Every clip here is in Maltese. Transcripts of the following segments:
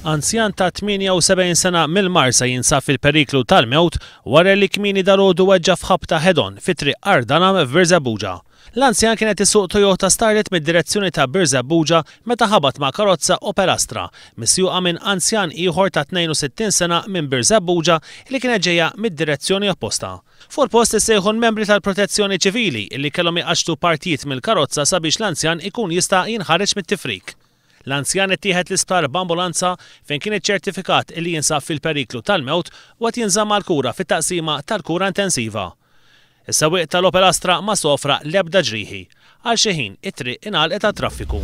Anzjan ta' 78 sena mill-Marsa jinsab fil-periklu tal-mewt wara li kmieni dalgħodu weġġa' f'ħabta head-on fi Triq Għar Danam f'Birżebbuġa. L-anzjan kien qed isuq Toyota Starlet mid-direzzjoni ta' Birżebbuġa meta ħabat ma' karozza Opel Astra misjuqa minn anzjan ieħor ta' 62 sena minn Birżebbuġa li kienet ġejja mid-direzzjoni opposta. Fuq il-post issejħu l-membri tal-Protezzjoni Ċivili li kellhom iqaċċtu partijiet mill-karozza sabiex l-anzjan ikun jista' jinħareġ mit-tifrik. L-anzjan ittieħed l-isptar b'ambulanza fejn kien iċċertifikat li jinsab fil-periklu tal-mewt u qed jinżamm għall-kura fit-taqsima tal-kura intensiva. Is-sewwieq tal-Opel Astra ma sofra l-ebda ġrieħi. Għal xi ħin it-triq ingħalqet għat-traffiku.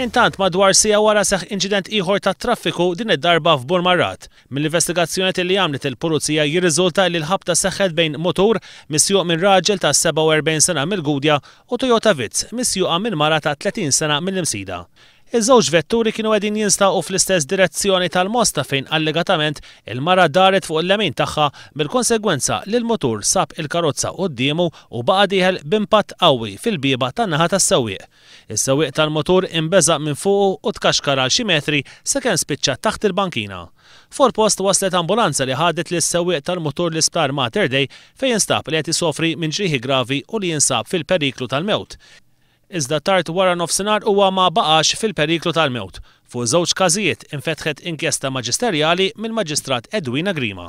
Intant madwar siegħa wara seħħ inċident ieħor tat-traffiku din id-darba f'Burmarrad. Mill-investigazzjonijiet li għamlet il-Pulizija jirriżulta li l-ħabta seħħet bejn mutur misjuq minn raġel ta' 47 sena mill-Gudja u Toyota Vitz misjuqa minn mara ta' 30 sena mill-Imsida. Iż-żewġ vetturi kienu qegħdin jinstaqu fl-istess direzzjoni tal-Mosta fejn allegatament il-mara daret fuq il-lemin tagħha bil-konsegwenza li l-mutur sab il-karozza quddiemu u baqa' dieħel b'impatt qawwi fil-bieba tan-naħa tas-sewwieq. Is-sewwieq tal-mutur inbeżaq minn fuqu u tkaxkar għal xi metri sakemm spiċċa taħt il-bankina. Fuq il-post waslet ambulanza li ħadet lis-sewwieq tal-mutur l-Isptar Mater Dei fejn instab li qed isofri minn ġrieħi gravi u li jinsab fil-periklu tal-mewt. Iżda tard wara nofsinhar huwa ma baqax fil-periklu tal-mewt. Fuq żewġ każijiet infetħet inkjesta maġisterjali mill-Maġistrat Edwina Grima.